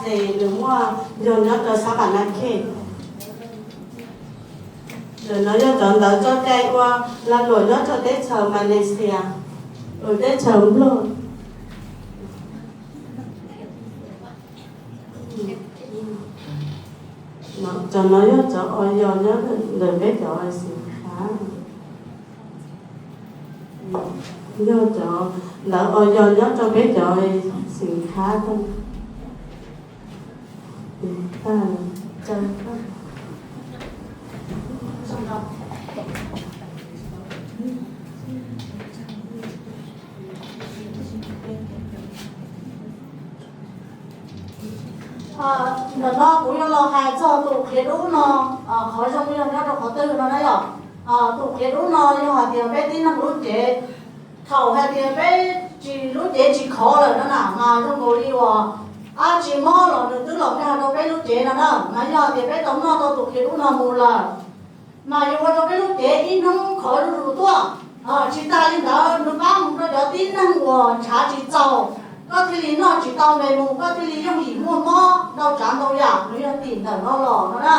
Sê, nws muaj, nyob, nyob rau Sá Vả Na Khê. Nyob, nyob cov ntawv tso cai ua lag luam nyob rau teb chaws Malaysia, teb chaws Nplog. Cov no yog cov Oyo nyob ntawm peb cov สินค้า. Yog cov ntawv Oyo nyob rau peb cov สินค้า tau. Ntawm no kuv yuav los hais txog tus qhiav dub no, qhov zoo yog nyob rau qhov twg no na yom. Tus qhiav dub no yog hais tias peb tib neeg lub cev, thaum hais tias peb tsis, lub cev tsis khov lawm no na, mas zoo nkaus li uas dab tsi mob los nws twb los nkag rau peb lub cev no na. Mas yog hais tias peb tau noj tau tus qhiav dub no mus lawm, mas yuav ua rau peb lub cev ib hnub khov zuj zus tuaj. Tsis tas li ntawd, nws pab mus rau cov tib neeg uas ntshav tsis txaus, koj thiaj li noj tsis tau npe mus, koj thiaj li yooj yim muaj mob ntau tsav ntau yam, nws yog tim ntawm no los no na.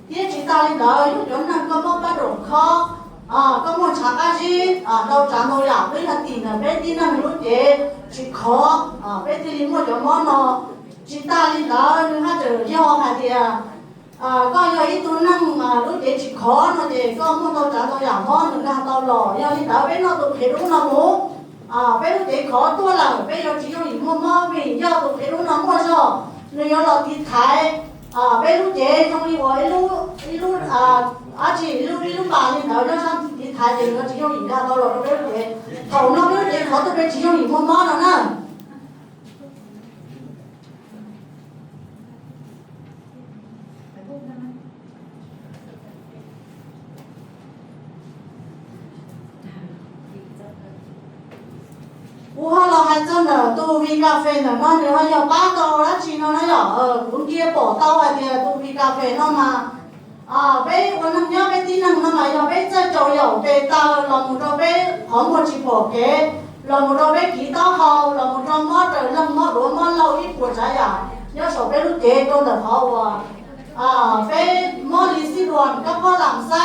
Thiab tsis tas li ntawd, yog cov neeg koj mob pab roos khob, koj muaj ntshav qab zib ntau tsav ntau yam, twb yog tim ntawm peb tib neeg lub cev tsis khov, peb thiaj li muaj cov mob no. Tsis tas li ntawd, nws haj tseem yog hais tias koj yog ib tug neeg lub cev tsis khov no ces koj muaj ntau tsav ntau yam mob nws nkag tau los. Yog li ntawd peb noj tus qhiav dub no mus, peb lub cev khov tuaj lawm, peb yuav tsis yooj yim muaj mob vim yog tus qhiav dub no muaj zog, nws yuav los tiv thaiv peb lub cev zoo li uas ib lub, ib lub, dab tsi, ib lub, ib lub npas li ntawd, nws tiv thaiv ces nws yuav tsis yooj yim nkag tau los rau peb lub cev. Thaum no peb lub cev khov tuaj peb tsis yooj yim muaj mob no na. Kuv ho los hais txog ntawm tus วีกาแฟ ntawm no, nws ho yog pab tau dab tsi no na yom. Kuv nrhiav pom tau hais tias tus วีกาแฟ no mas peb ua neeg nyob peb tib neeg no mas yog peb txawj tsaus yaum tes taw los mus rau peb qhov muag tsis pom kev, los mus rau peb kev taub hau, los mus rau mob raws lees, mob duav mob lauj, ib puas tsav yam nyob saum peb lub cev rau ntawm qhov uas peb mob ริ้วสีดวง กับ เพาะลำไส้,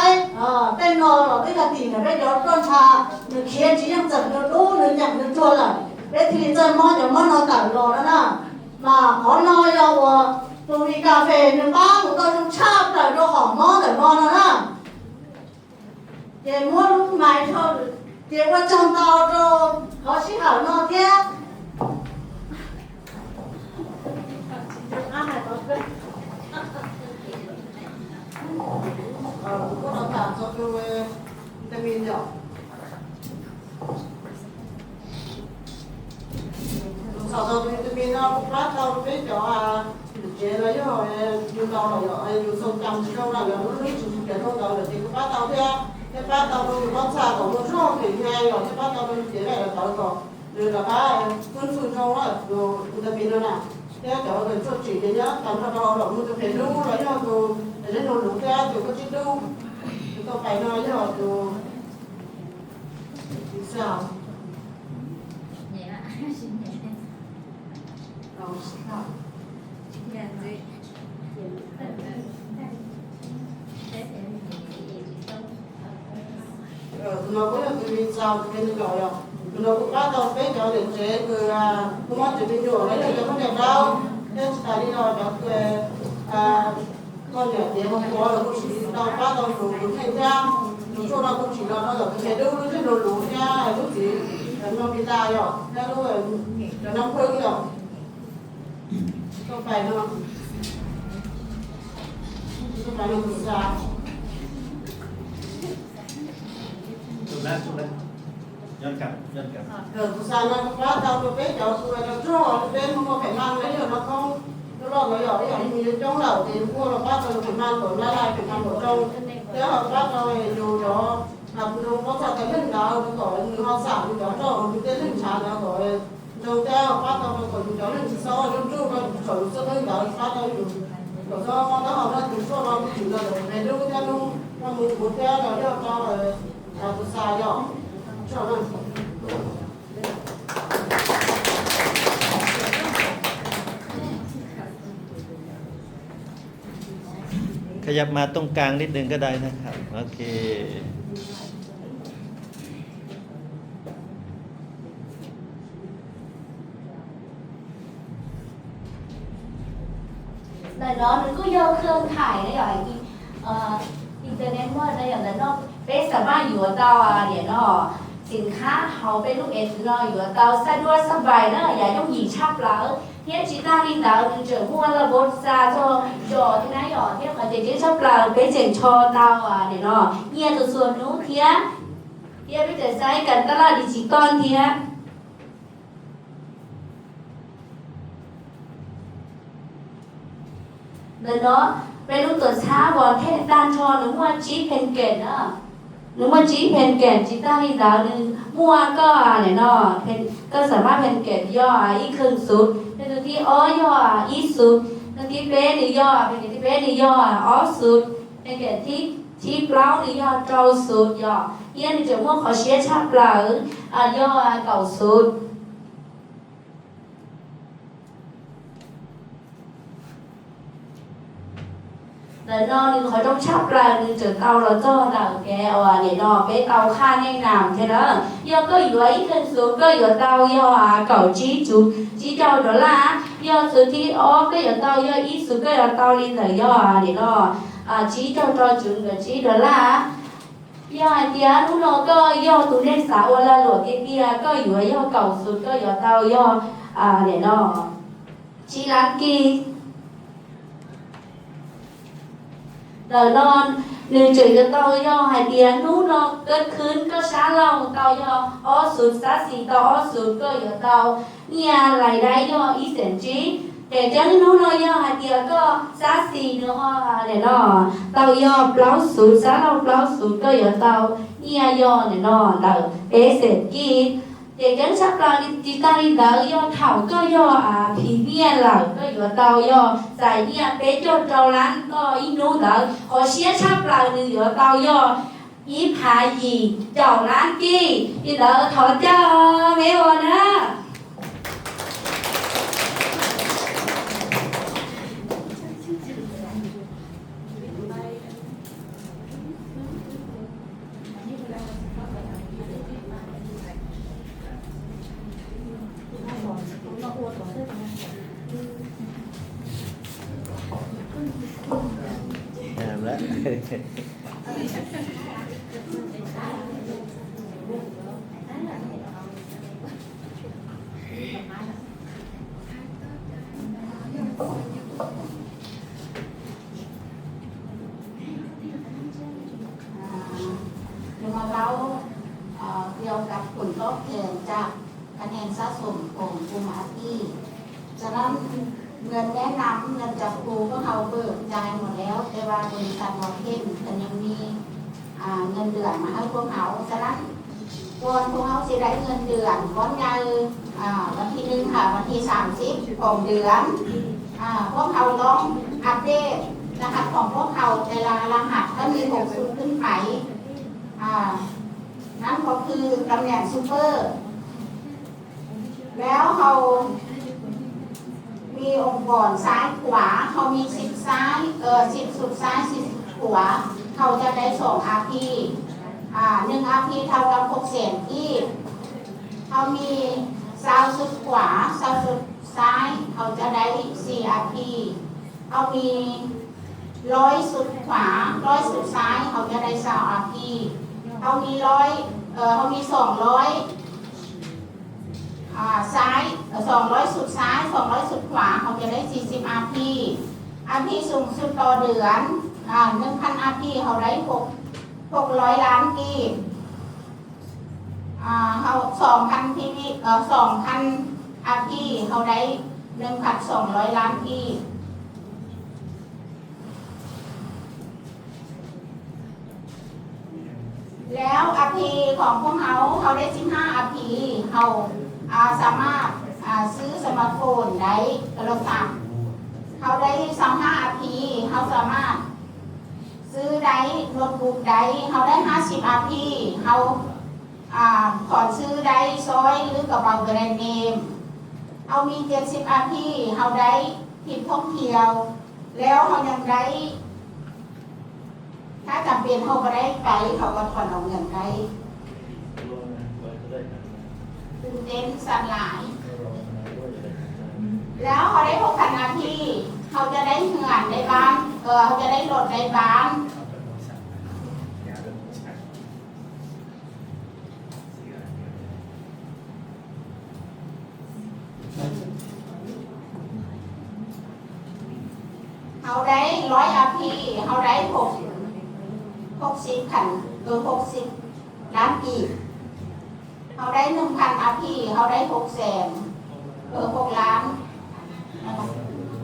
tej no los twb yog tim ntawm peb cov ruaj ntsha, nws khiav tsis yeej txeem nws dub, nws nyeem nws tsuag lawm, peb thiaj li txawj mob cov mob no tawm los no na. Mas qhov no yog uas tus วีกาแฟ nws pab mus tau zoo tshaj plaws rau qhov mob ntawm no no na. Ces muab lub maiv rho, ces ua tsaug ntau rau qhov sij hawm no thiab. Kuv los tham txog tus vitamin yom. Tham txog tus vitamin no kuv pab tau rau peb cov niam tsev los yog yus laus los yog yus txoj cai tsis zoo lawm, lub hnub tsis nrhiav tau ntawd lawm ces kuv pab tau thiab, thiab pab tau rau yus pob txha kom muaj zog phem nyai los thiab pab tau rau yus cev laj lawv tawv kom nws rov qab fwb fwj zoo lawm tus vitamin no na. Thiab cov tsuaj tsim ces nyob tag nrho rau los mus tus phem dub los yog tus zeb nus luv thiab tus koj tsib dub. Tus tau pais no yog tus Tus no kuj yog tus vitamin, tus no kuj pab tau peb cov niam tsev kws kuj mob tsev me nyuam los yog cov poj niam dawb, thiab tsis tas li los cov kws poj niam tiav hauv quav los kuj tsis tau pab tau tus tus kheej thiab. Tus tshuaj no kuj tsim los rau cov tus me dub, lub zeb nus luv thiab lub txiv no pi tas yom, thiab lub cov nab phwb yom. Tau pais no, tau pais no tus xas. Tus xas no kuj pab tau rau peb cov kws rau rog, peb muaj muaj khais man los yog no thoob, rog los yog ib yam li nws coob lawm ces kuj los pab tau khais man kom laj laj, khais man kom zoo, thiab ho pab tau yus cov tus zoo pob txha tes neeg ntawd rau kom nws ho xam yus cov rog, nws tej neeg ntshav ntawd kom zoo thiab pab tau rau kom yus cov neeg tsis txhob yooj yim rau yus txoj neeg ntawd, pab tau yus kom txhob mob taub hau no. Tus tshuaj no kuj tsim los ntawm me dub thiab hnub no mus kuv thiab los yog rau tus xas yom. Tshuaj no. ขยับมาตรงกลางนิดนึงก็ได้นะครับ โอเค Đợt đó mình cứ vô Khương Thải đấy rồi, ờ, internet mua đây rồi, đợt đó bé sắp bao nhiêu tao à, để nó ສິນຄ້າເຮົາເປັນລູກເອັດເນາະ ຢູ່ເຕົາສະດວກສະບາຍເນາະ ຢ່າຍົງຍິງຊັບຫຼາຍ. ຮຽນຈິດຕາລິນດາວ ໜຶ່ງຈະມ່ວນລະບົດຊາໂຈ ໂຈທີ່ໄດ້ອອກ ຮຽນເຂົ້າໃຈຈິດຊັບຫຼາຍ ເປັນເຈັງໂຊເຕົາ ອາ ເນາະ ຮຽນຕົວສ່ວນໜູ ຮຽນ ຮຽນໄປແຕ່ໃຊ້ການຕະຫຼາດດິຈິຕອນ ຮຽນ ເດີເນາະ ເປັນລູກຕົວຊາວອນເທດຕານທອນ ຫຼືວ່າຈີເພັນເກັນເນາະ ຫຼືວ່າຈີເພັນເກັນ ຈິຕາລິນດາວ ຫຼືໝວກກໍ ອາ ແນ່ເນາະ ເພັນ ກໍສາມາດເພັນເກັນ ຍໍ ອາ ອີກເຄິ່ງສຸດ ເປັນທີ່ ອ ຍໍ ອາ ອີກສຸດ ເປັນທີ່ ເປ ຫຼືຍໍ ອາ ເປັນທີ່ ເປ ຫຼືຍໍ ອາ ອອກສຸດ ເພັນເກັນທີ່ ທີ່ເປົ່າ ຫຼືຍໍ ເກົາສຸດ ຍໍ ຮຽນຈະມ່ວນຂໍເຊຍຊາບເປົ່າ ອາ ຍໍ ອາ ເກົາສຸດ. ແລ້ວນອນໜຶ່ງ ຂ້ອຍຕ້ອງຊັບລາຍໜຶ່ງ ຈົນເຕົາລະຈໍ້ລາວແກ ອາ ເນາະ ເປັນເຕົາຂ້າແນະນຳແທ້ເດີ ຍໍກໍຢູ່ອີກເຄິ່ງສຸດ ກໍຢູ່ເຕົາ ຍໍ ອາ ເກົາຈີຈູ ຈີເຈົ້າໂດລາ ຍໍສຸດທີ່ອອກ ກໍຢູ່ເຕົາ ຍໍອີກສຸດ ກໍຢູ່ເຕົາລິນເດີ ຍໍ ອາ ເນາະ ອາ ຈີເຈົ້າໂຕຈູ ກໍຈີໂດລາ ຍໍ ອາ ເຕຍ ໜູເນາະ ກໍຍໍ ຕູເນັກສາວລາຫຼວງເຕຍ ກໍຢູ່ ຍໍເກົາສຸດ ກໍຢູ່ເຕົາ ຍໍ ອາ ເນາະ ຈີລັນກີ ເຕີນອນ ໜຶ່ງ ເຈີກະເຕົາ ຍໍ ອາ ເຕຍ ໜູເນາະ ເກີດຂຶ້ນ ກໍຊາເລົ່າ ເຕົາ ຍໍ ອອກສຸດ ຊາສີ ເຕົາ ອອກສຸດ ກໍຢູ່ເຕົາ ເນຍ ລາຍໄດ້ ຍໍ ອີເຊັນຈີ ແຕ່ຈັ່ງໜູເນາະ ຍໍ ອາ ເຕຍ ກໍຊາສີ ເນາະ ອາ ເນາະ ເຕົາ ຍໍ ເປົ່າສຸດ ຊາເລົ່າ ເປົ່າສຸດ ກໍຢູ່ເຕົາ ເນຍ ຍໍ ເນາະ ເຕີ ເປເຊັນກີ ເຈັງຈັງຊັບລາວ ດິຈິຕາລີດາ ຍໍເຖົ້າ ກໍຍໍ ອາ ພຣີເມຍລາວ ກໍຢູ່ເຕົາ ຍໍ ສາຍເນຍ ເປໂຈເຈົ້າລັນ ກໍອີໜູເຕີ ຂໍເຊຍຊັບລາວ ໜຶ່ງ ຍໍເຕົາ ຍໍ ອີພາຢີ ເຈົ້າລັນກີ ອີເຕີ ເຖົ້າເຈົ້າ ເມວອນເນີ. ງາມລະ. ຈະມາເວົ້າ ເອີ ກ່ຽວກັບຜົນຕອບແທນຈາກຄະແນນສະສົມຂອງກຸ່ມອາຊີບ. ສະນັ້ນ ເງິນແນະນຳ ເງິນຈັບຄູ່ ພວກເຮົາເບີກຈ່າຍໝົດແລ້ວ, ແຕ່ວ່າບໍລິສັດມອນເທັນເພິ່ນຍັງມີ ອາ ເງິນເດືອນມາໃຫ້ພວກເຮົາ. ສະນັ້ນ ກ່ອນພວກເຮົາຊິໄດ້ເງິນເດືອນກ້ອນໃຫຍ່ ອາ ວັນທີໜຶ່ງຫາວັນທີສາມສິບຂອງເດືອນ ອາ ພວກເຮົາຕ້ອງອັບເດດລະຫັດຂອງພວກເຮົາ ແຕ່ລະລະຫັດຕ້ອງມີຫົກຊຸດຂຶ້ນໄປ ອາ ນັ້ນກໍຄືຕຳແໜ່ງຊຸບເປີ. ແລ້ວເຮົາມີອົງກອນຊ້າຍຂວາ ເຮົາມີສິບຊ້າຍ ເອີ ສິບຊຸດຊ້າຍ ສິບຊຸດຂວາ ເຮົາຈະໄດ້ສອງອາພີ ອາ ໜຶ່ງອາພີເທົ່າກັບຫົກແສນກີບ. ເຮົາມີຊາວຊຸດຂວາ ຊາວຊຸດຊ້າຍ ເຮົາຈະໄດ້ສີ່ອາພີ. ເຮົາມີຮ້ອຍຊຸດຂວາ ຮ້ອຍຊຸດຊ້າຍ ເຮົາຈະໄດ້ຊາວອາພີ. ເຮົາມີຮ້ອຍ ເອີ ເຮົາມີສອງຮ້ອຍ ອາ ຊ້າຍ ສອງຮ້ອຍຊຸດຊ້າຍ ສອງຮ້ອຍຊຸດຂວາ ເຮົາຈະໄດ້ສີ່ສິບອາພີ. ອາພີສູງສຸດຕໍ່ເດືອນ ອາ ໜຶ່ງພັນອາພີ ເຮົາໄດ້ຫົກ ຫົກຮ້ອຍລ້ານກີບ. ອາ ເຮົາ ສອງພັນພີວີ ເອີ ສອງພັນອາພີ ເຮົາໄດ້ໜຶ່ງພັນສອງຮ້ອຍລ້ານກີບ. ແລ້ວອາພີຂອງພວກເຮົາ ເຮົາໄດ້ສິບຫ້າອາພີ ເຮົາ ອາ ສາມາດ ອາ ຊື້ສະມາດໂຟນໄດ້ ໂທລະສັບ. ເຮົາໄດ້ຊາວຫ້າອາພີ ເຮົາສາມາດຊື້ໄດ້ໂນດບຸກໄດ້. ເຮົາໄດ້ຫ້າສິບອາພີ ເຮົາ ອາ ຂອນຊື້ໄດ້ສ້ອຍ ຫຼື ກະເປົາແບຣນເນມ. ເຮົາມີເຈັດສິບອາພີ ເຮົາໄດ້ທຣິບທ່ອງທ່ຽວ. ແລ້ວເຮົາຍັງໄດ້ ຖ້າຈຳເປັນເຮົາບໍ່ໄດ້ໄປ ເຂົາກໍຖອນເອົາເງິນໄດ້. ຕື່ນເຕັ້ນສັ່ນຫຼາຍ. ແລ້ວເຮົາໄດ້ຫົກພັນອາພີ ເຮົາຈະໄດ້ເຮືອນໄດ້ບ້ານ ເອີ ເຮົາຈະໄດ້ລົດໄດ້ບ້ານ. ເຮົາໄດ້ຮ້ອຍອາພີ ເຮົາໄດ້ຫົກ ຫົກສິບພັນ ເອີ ຫົກສິບລ້ານກີບ. ເຮົາໄດ້ໜຶ່ງພັນອາພີ ເຮົາໄດ້ຫົກແສນ ເອີ ຫົກລ້ານ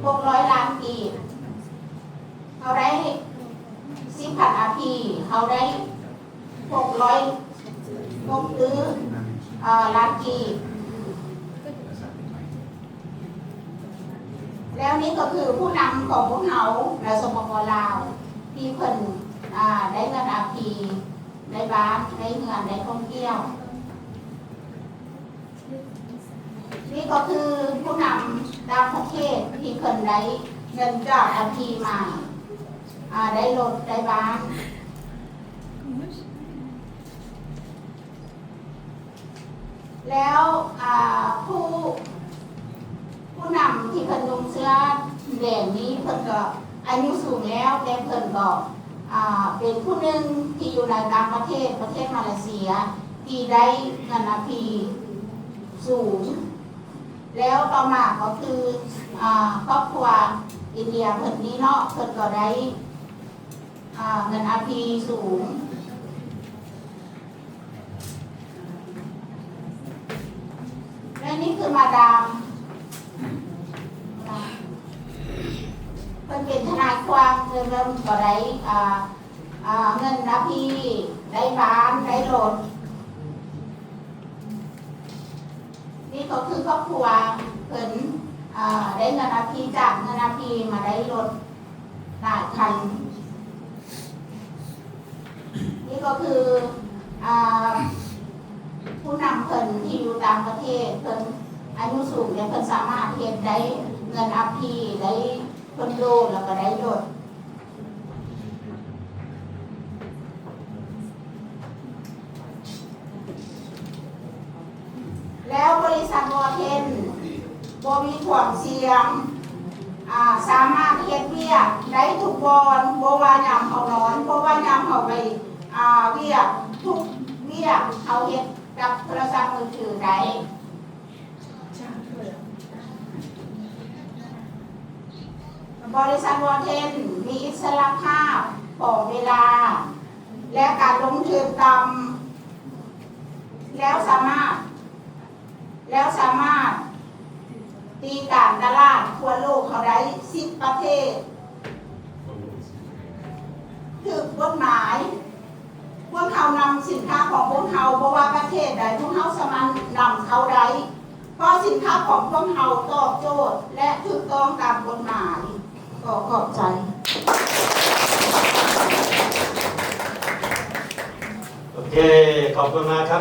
ຫົກຮ້ອຍລ້ານກີບ. ເຮົາໄດ້ສິບພັນອາພີ ເຮົາໄດ້ຫົກຮ້ອຍຫົກຕື້ ເອີ ລ້ານກີບ. ແລ້ວນີ້ກໍຄືຜູ້ນຳຂອງພວກເຮົາໃນ ສປປ ລາວ ທີ່ເພິ່ນ ອາ ໄດ້ເງິນອາພີ ໄດ້ບ້ານ ໄດ້ເຮືອນ ໄດ້ທ່ອງທ່ຽວ. ນີ້ກໍຄືຜູ້ນຳຕ່າງປະເທດທີ່ເພິ່ນໄດ້ເງິນຈາກອາພີມາ ອາ ໄດ້ລົດ ໄດ້ບ້ານ. ແລ້ວ ອາ ຜູ້ ຜູ້ນຳທີ່ເພິ່ນນຸ່ງເສື້ອແດງນີ້ ເພິ່ນກໍອາຍຸສູງແລ້ວ ແຕ່ເພິ່ນກໍ ອາ ເປັນຜູ້ໜຶ່ງທີ່ຢູ່ໃນຕ່າງປະເທດ ປະເທດມາເລເຊຍ ທີ່ໄດ້ເງິນອາພີສູງ. ແລ້ວຕໍ່ມາກໍຄື ອາ ຄອບຄົວອິນເດຍເພິ່ນນີ້ເນາະ ເພິ່ນກໍໄດ້ ອາ ເງິນອາພີສູງ. ແລະນີ້ຄືມາດາມ ເພິ່ນເປັນທະນາຍຄວາມ ເພິ່ນກໍໄດ້ ອາ ອາ ເງິນອາພີ ໄດ້ບ້ານ ໄດ້ລົດ. ນີ້ກໍຄືຄອບຄົວເພິ່ນ ອາ ໄດ້ເງິນອາພີ ຈາກເງິນອາພີມາໄດ້ລົດຫຼາຍຄັນ. ນີ້ກໍຄື ອາ ຜູ້ນຳເພິ່ນທີ່ຢູ່ຕ່າງປະເທດ ເພິ່ນອາຍຸສູງ ແລະ ເພິ່ນສາມາດເຮັດໄດ້ເງິນອາພີ ໄດ້ຄອນໂດ ແລ້ວກໍໄດ້ລົດ. ແລ້ວບໍລິສັດວໍເທັນບໍ່ມີຄວາມສ່ຽງ ອາ ສາມາດເຮັດວຽກໄດ້ທຸກບ່ອນ ບໍ່ວ່າຍາມເຮົານອນ ບໍ່ວ່າຍາມເຮົາໄປ ອາ ວຽກ ທຸກວຽກເຮົາເຮັດກັບໂທລະສັບມືຖືໄດ້. ບໍລິສັດວໍເທັນມີອິດສະຫຼະພາບຂອງເວລາ ແລະ ການລົງທຶນຕ່ຳ ແລ້ວສາມາດ ແລ້ວສາມາດຕີການຕະຫຼາດທົ່ວໂລກເຮົາໄດ້ສິບປະເທດ ຖືກກົດໝາຍ. ພວກເຮົານຳສິນຄ້າຂອງພວກເຮົາ ບໍ່ວ່າປະເທດໃດ ພວກເຮົາສາມາດນຳເຂົ້າໄດ້ ເພາະສິນຄ້າຂອງພວກເຮົາຕອບໂຈດ ແລະ ຖືກຕ້ອງຕາມກົດໝາຍ. ຂໍຂອບໃຈ. ໂອເຄ ຂອບຄຸນມາກຄັບ